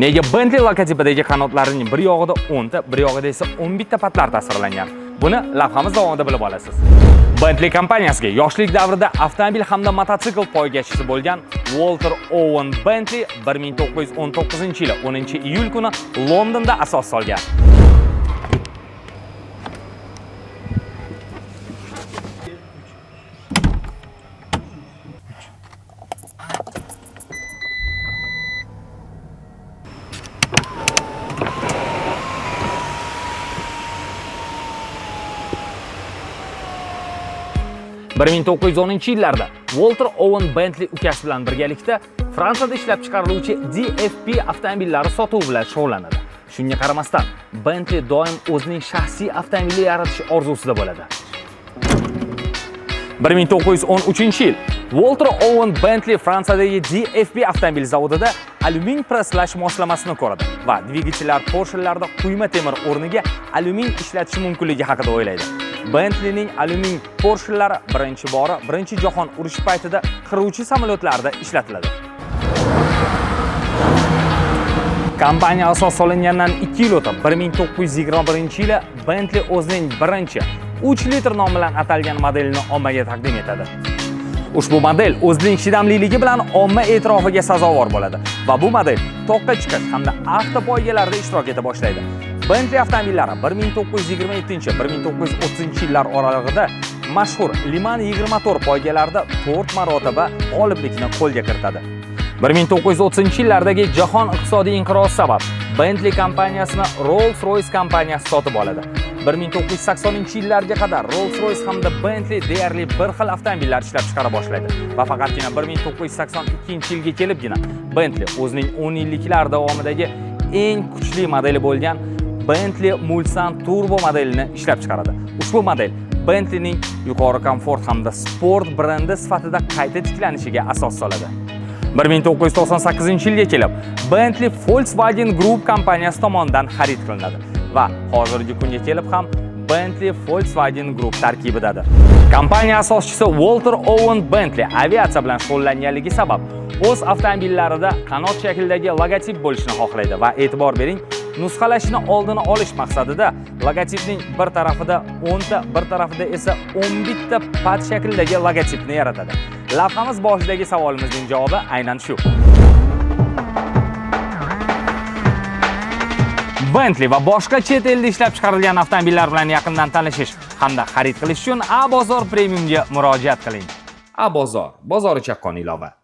Nega Bentley logotipidagi qanotlarining bir yog'ida 10 ta, bir yog'ida esa 11 ta patlar tasvirlangan? Buni lavhamiz davomida bilib olasiz. Bentley kompaniyasiga yoshlik davrida avtomobil hamda mototsikl poygachisi bo'lgan Walter Owen Bentley 1919-yili 10-iyul kuni Londonda asos solgan. ...1910 yillarda Walter Owen Bentley ukasi bilan birgalikda Fransiyada ishlab chiqariluvchi DFP avtomobillari sotuvi bilan shug'ullanadi. Shunga qaramasdan, Bentley doim o'zining shaxsiy avtomobili yaratish orzusida bo'ladi. 1913-yil Walter Owen Bentley Fransiyadagi DFB avtomobil zavodida alyumin presslash moslamasini ko'radi va dvigatellar Porschelarda quyma temir o'rniga alyumin ishlatish mumkinligi haqida o'ylaydi. Bentleyning alyumin Porsche'lari birinchi bora Birinchi jahon urushi paytida qiruvchi samolyotlarda ishlatiladi. Kompaniya asos solingandan 2 yil o'tib, 1921-yili Bentley o'zining birinchi 3 litr nom bilan atalgan modelini ommaga taqdim etadi. Ushbu model o'zining chidamliligi bilan omma e'tirofiga sazovor bo'ladi va bu model toqqa chiqish hamda avtopoygalarda ishtirok eta boshlaydi. Bentley avtomobillari 1927-1930 yillar oralig'ida mashhur Le Mans 24 poygalarida 4 marotaba g'oliblikni qo'lga kiritadi. 1930-yillardagi jahon iqtisodiy inqirozi sabab Bentley kompaniyasini Rolls-Royce kompaniyasi sotib oladi. 1980-yillarga qadar Rolls-Royce hamda Bentley deyarli bir xil avtomobillar ishlab chiqara boshlaydi va faqatgina 1982-yilga kelibgina Bentley o'zining 10 yilliklar davomidagi eng kuchli modeli bo'lgan Bentley Mulsanne Turbo modelini ishlab chiqaradi. Ushbu model Bentleyning yuqori komfort hamda sport brendi sifatida qayta tiklanishiga asos soladi. 1998-yilga kelib Bentley Volkswagen Group kompaniyasi tomonidan xarid qilinadi va hozirgi kunga kelib ham Bentley Volkswagen Group tarkibidadir. Kompaniya asoschisi Walter Owen Bentley aviatsiya bilan shug'ullanganligi sabab o'z avtomobillarida qanot shaklidagi logotip bo'lishini xohlaydi va e'tibor bering, nusxalashni oldini olish maqsadida logotipning bir tarafida 10 ta, bir tarafida esa 11 ta pat shaklidagi logotipni yaratadi. Lavhamiz boshidagi savolimizning javobi aynan shu. Bentley va boshqa chet elda ishlab chiqarilgan avtomobillar bilan yaqindan tanishish hamda xarid qilish uchun A Bozor Premiumga murojaat qiling. A Bozor, bozori chaqqon ilova.